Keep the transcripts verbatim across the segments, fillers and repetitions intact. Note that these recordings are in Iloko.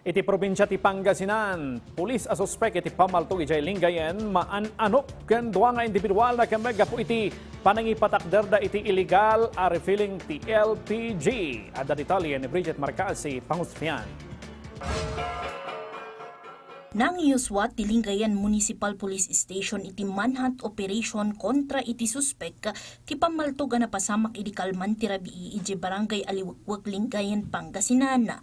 Iti probinsia ti Pangasinan, pulis a suspek iti pammaltog idiay Lingayen, maan-anop ken dua nga individual a nakemmeg gapu iti panangipatakderda iti illegal a refilling ti L P G. Adda detalye ni Bridget Marcasi Pangusfian. Nangiyuswat ti Lingayen Municipal Police Station iti manhunt operation kontra iti suspek ti pammaltog a napasamak idi kalman ti rabii idiay Barangay Aliwekwek, Lingayen, Pangasinan.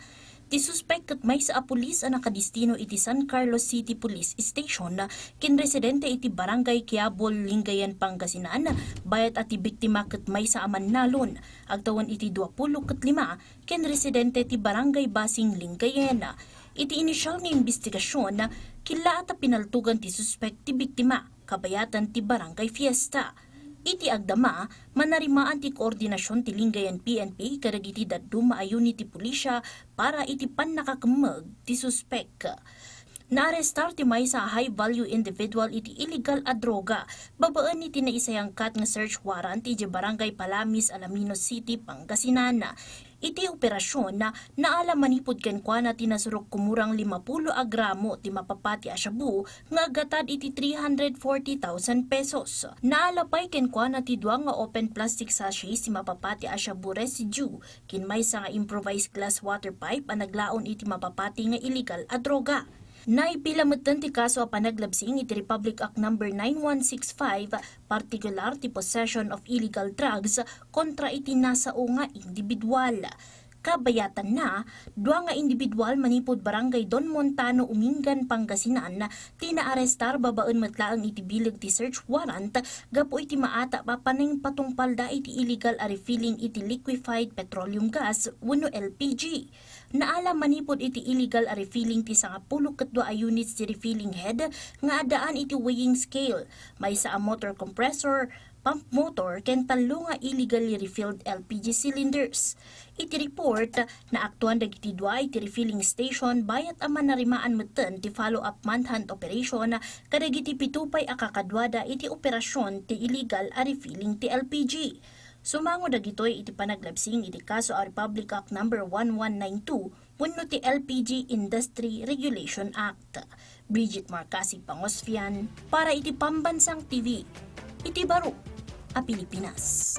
Ti suspek ket maysa a pulis a nakadistino iti San Carlos City Police Station ken residente iti Barangay Quiabol, Lingayen, Pangasinan, bayat a ti biktima ket maysa a mannalon, agtawen iti duapulo ket lima, ken residente ti Barangay Basing, Lingayen. Iti inisyal nga imbestigasion, killaat a pinaltogan ti suspek ti biktima kabayatan ti Barangay Fiesta. Iti agdama, manarimaan ti koordinasion ti Lingayen P N P kadagiti dadduma a unit ti pulisya para iti pannakakemmeg ti suspek. Naarestar ti maysa a high-value individual iti illegal a droga babaen iti naisayangkat nga search warrant iti Barangay Palamis, Alaminos City, Pangasinan. Iti operasion, naala manipud kenkuana ti nasurok kumurang limapulo a gramo ti mapapati a shabu nga aggatad iti three hundred forty thousand pesos. Naala pay kenkuana ti dua nga open plastic sachets ti mapapati a shabu residue ken maysa nga improvised glass water pipe a naglaon iti mapapati nga illegal a droga. Naipila metten ti kaso a panaglabsing iti Republic Act Number nine one six five, partikular ti possession of illegal drugs kontra iti nasao nga individual. Kabayatanna, dua nga individual manipud Barangay Don Montano, Umingan, Pangasinan, ti naarestar babaen met laeng iti bileg ti search warrant gapu iti maatap a panangpatungpalda iti illegal a refilling iti liquefied petroleum gas wenno L P G. Naala manipud iti illegal a refilling ti sangapulo ket dua a units ti refilling head nga addaan iti weighing scale, maysa a motor compressor, pump motor, ken tallo nga illegally refilled L P G cylinders. Iti report, naaktuan dagiti dua iti refilling station bayat a manarimaan metten ti follow-up manhunt operation kadagiti pito pay a kakaduada iti operasion ti illegal a refilling ti L P G. Sumango dagitoy iti panaglabsing iti kaso a Republic Act Number one one nine two wenno ti L P G Industry Regulation Act. Bridget Marcasi Pangosfian para iti Pambansang T V, iti baro a Pilipinas.